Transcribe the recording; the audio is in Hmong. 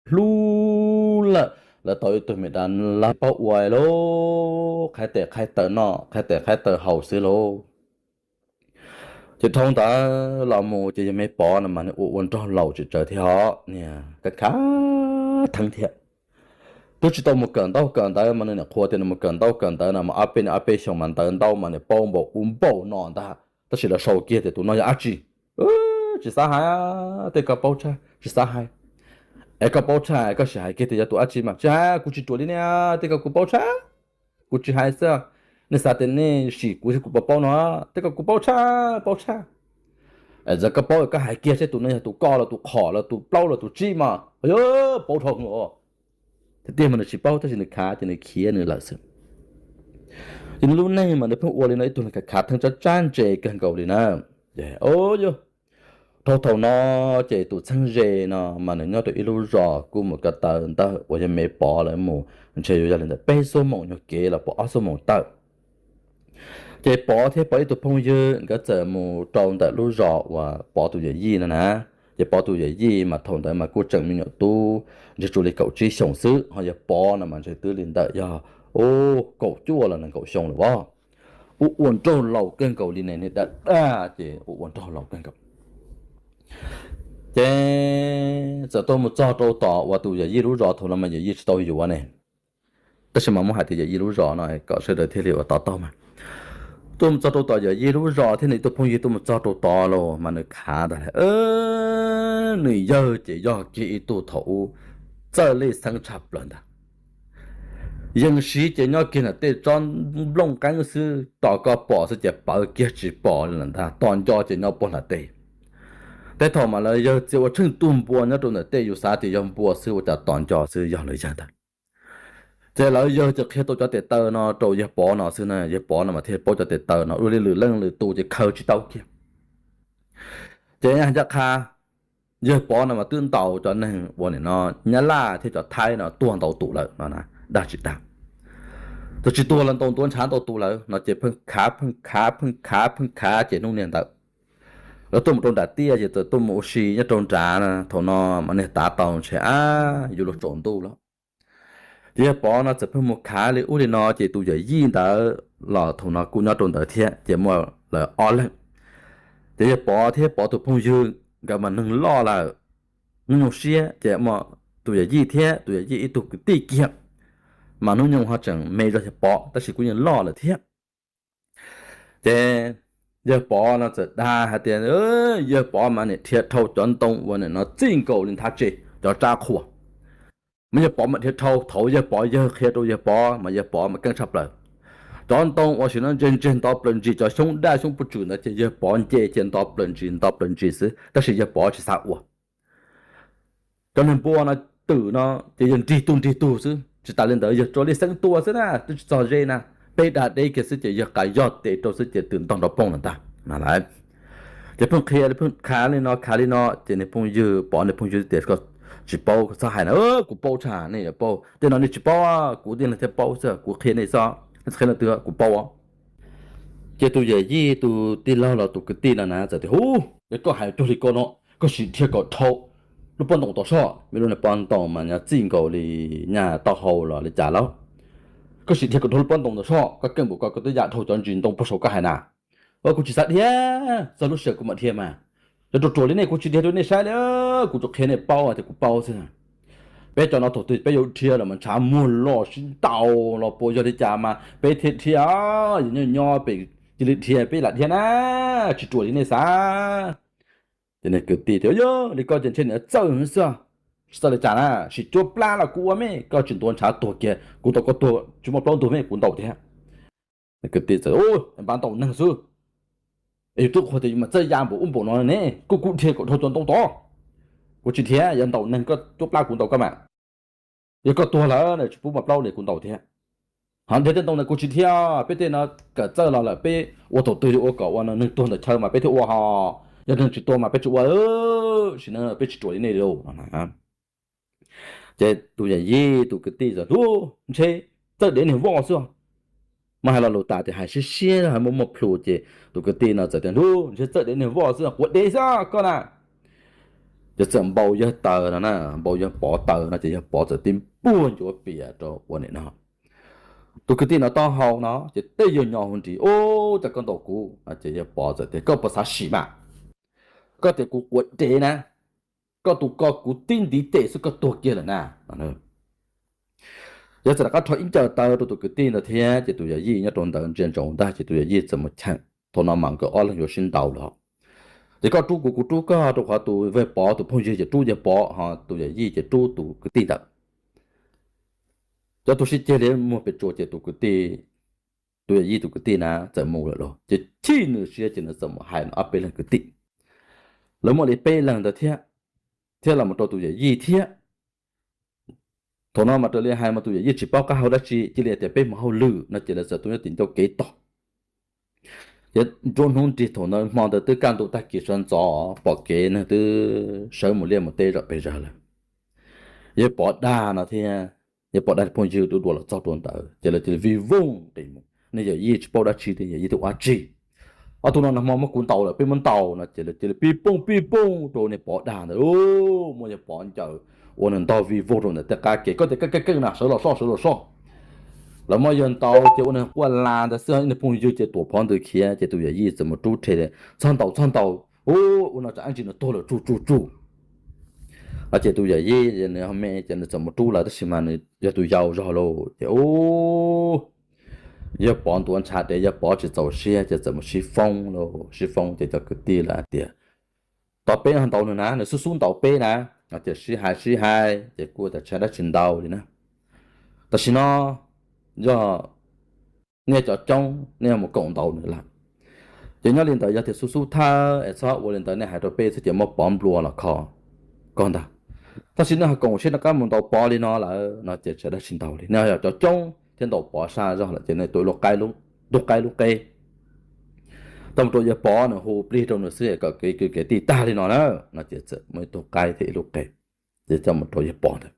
hlub lawm, lawv tau ib tug me dab laug paub ua lauj, qhaib tes qhaib taw noj, qhaib tes qhaib taw haus xwb lauj. Ces dhau ntawd los mus ces yog me Pov no mas nws ua ua nraug laus tsis tsawg thiab os, niag kab khav theeb thiab. Twb tsis tau mus kawm ntaub kawm ntawv mas nws niam qhuas tias nws mus kawm ntaub kawm ntawv no mas ob peb niag ob peb xyoos mas ntawv ntaub mas nws paub npaum ub npaum no ntag, tab sis lawv sau kiag tias tus no yog dab tsi, tsis xav hais, tej koj paub tshaj tsis xav hais. Es koj paub tshaj koj sim hais kiag tias yog tus dab tsi mas tsis hais, kuv tsis ruam li nej, tej koj kuv paub tshaj, kuv tsis hais xwb. Nej xav tias nej sim kuv thiab kuv puas paub no, tej koj kuv paub tshaj paub tshaj. Txawm koj paub koj hais kiag seb tus no yog tus koj los tus qhom los tus plaub los tus tsib mas yog paub dhau hwv os. Tiag tiag mas nws tsis paub tab sis nws khav ces nws khiav nws lawm xwb. Ces nws lub neej mas nws pheej ua li no ib tug khav khav theeb tsab tsab ntse kawg nkaus li na. Ces o yog dhau thaum no ces tus txheeb ze no mas nws nyob rau ib lub zos kuj mus ko taw ntawm uas yog me Pov lawv mus ntshe yuav yog li ntawm peb xuab moos nyuag kev los puas ob xuab moos tawm. Ces Pov thiab Pov ib tug phooj ywg nkawd txawm mus rau ntawm lub zos uas Pov tus yawm yij no na. Ces Pov tus yawm yij mas thaum ntawd mas kuj tseem me nyuam tub ntshe tsuas li kaum tsib xyoos xwb, ho yog Pov no mas ntshe twb li ntawm yog kaum cuaj los nees nkaum xyoo lawm os. Ua ua nraug laus kawg nkaus li ne, niag dab dab ces ua ua nraug laus kawg nkaus. Ces txawm tuaj mus txog rau tom uas tus yawm yij lub zos thaum no mas yawm yij tsis tau yuav ne, tab sis mas muab hais tias yawm yij lub zos no kom sawv daws thiaj li ua to taub mas. Tuaj mus txog rau tom yawm yij lub zos thiab nws ib tug phooj ywg tuaj mus txog rau tod los mas nws khav ntag, nws yawg ces yog kiag ib tug thaum ub txawj lej xeeb tshaj plaws ntag. Yeej siv ces nyob kiag nram tej tsob nplooj qeeb xwb, tos koj pom xwb ces pawv kiag tsis pom li lawm ntag, tos nco ces nyob puag nram tej. Tej thaum mas lawv yawg txia ua tsheej tug npua nyob rau ntawm tej, yus xav tias yog npua xwb ua cas tos nco xwb yog lawv yawg ntag. Ces lawv yawg ces qhia tau cov tes taw no rau yawg Pov no xwb na, yawg Pov no mas thiaj paub cov tes taw no, ua li lwm leej lwm tus ces khaws tsis tau kiag. Ces ncaj qha yawg Pov no mas twb ntaus cov neeg uas nim no Nyab Laj thiab cov Thaib no tuag ntau tus lawm no, dag tsis dag. Txawm tsis tuag los ntaus ntuav ntshav ntau tus lawm no ces pheej khav pheej khav pheej khav pheej khav ces hnub niag ntawd lawv tuaj mus rau nram tiaj ces txawm tuaj mus ua si nyob rau nrad. Thaum no mas niag tav tau ntshe ab yuav luag tsaus ntuj lawm. Ces yawg Pov no txawm pheej mus khav li ub li no ces tus yawm yij ntawd los thaum no kuj nyob rau ntawd thiab ces muaj lawv ob leeg. Ces yawg Pov thiab Pov tus phooj ywg nkawd mas neeg loj lawm, hnub nyoog siab ces muaj tus yawm yij thiab tus yawm yij ib tug kwv tij kiag, mas hnub nyoog ho tseem me zog yawg Pov tab sis kuj yeej loj lawm thiab. Ces yawg Pov no txawm dag hais tias yawg Pov mas nim dhia dhau cov ntoo uas nim no txij nkaus li nthab tsev cov tsab qhua. Mas yawg Pov mas dhia dhau, thaum yawg Pov yawg qhia rau yawg Pov mas yawg Pov mas keej tshaj plaws. Cov ntoo uas sim no ntseg ntseg nto plaws ntsis, cov xyoob daj xyoob puj tswm ntawd ces yawg Pov nce cia nto plaws ntsis nto plaws ntsis xwb tab sis yawg Pov tsis xav ua. Cov niag npua no twm no ces yawg nrig tug nrig tug xwb, tsis tas li ntawd yawg tsuas li xeeb tua xwb na, twb tsis txog ze na, peb dag deb kiag xwb ces yawg qas yog tes rau xwb ces twm ntog nrov poog lawm ntag. Ces pheej qhia pheej khav li no khav li no ces niag phooj ywg Pov niag phooj ywg tias tsis paub txhob hais na, kuv paub tshaj nej yuav paub, tej no nej tsis paub, kuv tij laug thiaj paub xwb, kuv qhia nej xwb, nej tsis qhia leej twg kuv paub. Ces tus yawm yij tus tij laug los tus kwv tij no na txawm tias hu, es koj hais cuag li koj no, koj sim dhia kom dhau lub pob ntoo tom soj, me lub niag pob ntoo mas nyob txij nkaus li nyaj taub hau los li cas lauj. Koj sim dhia kom dhau lub pob ntoo tom soj, koj keej npaum ko koj twb ya dhau cov ntsis ntoo puag saum koj hais na. Kuv tsis xav dhia, txog lub sij hawm kuv mam dhia mas. Cov ruam ruam li nej kuv tsis dhia rau nej saib li, kuv tsuas qhia nej paub tias kuv paub xwb. Peb cov no thaum twg peb yuav dhia los mas ntshav muag los sib ntaus los puas yog li cas mas peb thiaj dhia, yog nyob nyob pem cia li dhia peb lam dhia na, tsis ruam li nej xav. Ces niag kwv tij tias yog li koj ces ntshe niam txawj xwb, tsis txawj li cas na, sim cuab plab los kuv ua me, koj tsis ntuav ntshav tuag kiag kuv ntaus koj tuag, tsis muaj plaub ntug me kuv ntaus thiab. Kwv tij txawm npaj ntaus neeg xwb. Es yus twb qhuas tias yus mas txawj ya npaum ub npaum no ne, kuj kuv dhia kom dhau cov ntoo tod. Kuv tsis dhia, yog ntaus neeg koj cuab plab kuv ntaus koj mas. Yog koj tuag lawm tsis pub maj plaub li kuv ntaus thiab. Ho dhia tej ntoo ntawd kuv tsis dhia, peb tej no kawm txawj los lawm peb ua thaum twg yuav ua kom ua neeg tuag ntawm chaw mas peb thiaj ua ho. Yog neeg tsis tuag mas peb tsis ua, sim no peb tsis ruam li nej li. Ces tus yawm yij tus kwv tij txawm hu ntshe txawj dev niag voj xwb. Mas hais lo lus tas tias hais siab siab hais muaj muaj plhus ces tus kwv tij no txawm tias hu ntshe txawj dev niag voj xwb, quav dev xwb koj na. Ces txawm npau yawg taws no na, npau yawg Pov taws no ces yawg Pov txawm tib npuaj ncuav pias rau ua nim no. Tus kwv tij no taub hau no ces tej yawg nyo hu nris, Ub, cas koj ntaus kuv? Ces yawg Pov txawm tias, Koj puas xav sim mas? Koj tias kuv quav dev na, koj tus ko kuv tib ntiv tes xwb koj tuag kiag lawm na. Yawg txawm rov qab rho ib ncaws taw rau tus kwv tij ntawd thiab ces tus yawm yij nyob rau ntawd ntsia ntsoov ntag ces tus yawm yij txawm mus cheem, thaum no mas nkawd ob leeg yuav sib ntaus lawm. Ces koj rub kuv, kuv rub koj, rau qhov tus yawg Pov tus phooj ywg ces rub yawg Pov, ho tus yawm yij ces rub tus kwv tij ntawd. Cov tus sib ceg li muag pes tsuas ces tus kwv tij, tus yawm yij tus kwv tij na txawm mus lawm lauj. Ces chim nws siab ces nws txawm mus hais ob peb leeg kwv tij, lawv muaj li peb leeg ntawd thiab, thiab los mus rau tus yawm yij thiab. Thaum no mas raws li hais mas tus yawm yij tsis paub qab hau dab tsi, cia li tias peb mus hauj lwm no ces lawv txawm tuaj nyob tim ncauj kev tos. Ces nruab hnub nrig thaum ntawd hmo ntawd twb kaj ntug tag kis sawv ntxov pom kev neeg twb sawv mus liaj mus teb zom pes zawg lawm. Yawg Pov dag no thiab, yawg Pov dag phooj ywg dua dua los txog rau ntawd ces lawv cia li vij voog nqis mus, nej yawm yij tsis paub dab tsi li, yawm yij twb ua dab tsi. Ob tug no nag hmo muab kuv ntaus lawm, peb muab ntaus no ces lawv cia li pij pooj pij pooj rau niag Pov dag ntawd, muab yawg Pov ncaws ua nws ntog vij voog rau ntawm tej qab kev, koj tias keej keej keej na, sawv los soj, sawv los soj. Lawv muab yawg ntaus ces ua nws quaj las ntawd xwb, ib niag phooj ywg ces tuam phov ntws khiav ces tus yawm yij txawm mus rub rhe, Txhob ntaus, txhob ntaus, ua no tsam ib ntsis nws tuag lawm, tsuj tsuj tsuj. Ces tus yawm yij nws me ces nws txawm mus rub lawm tab sis mas nws yog tus yau zog lauj ces ub, yawg Pov ntuav ntshav dev, yawg Pov tsis txaus siab ces txawm mus sib foob lauj, sib foob ces cov kwv tij lawv hais tias, Tos peb no ntaus nws na, nws xub xub ntaus peb na. Ces sib hais sib hais ces kuj tias tshaib dab tsi ntaus li na. Tam sim no yog nej cov coob nej mus koom ntaus nws lawm. Ces nyob li ntawd yog tias xub xub thawj es txhob ua li ntawd, nej hais rau peb xwb ces muab Pov nplua los kho koj ntag. Tab sis nej ho koom siab rov qab mus ntaus Pov li no lawm no ces tshaib dab tsi ntaus li, nej yog cov coob thiab ntaus Pov sab zog lawm ces nej tua ib lub qaib, ntug qaib lub qeb. Tau mus rau yawg Pov, nws hu plig rau nws xwb kom kev kwv kev tij tag li no na, no ces txawm muaj ib tug qaib thiab ib lub qeb, ces coj mus rau yawg Pov ntawd.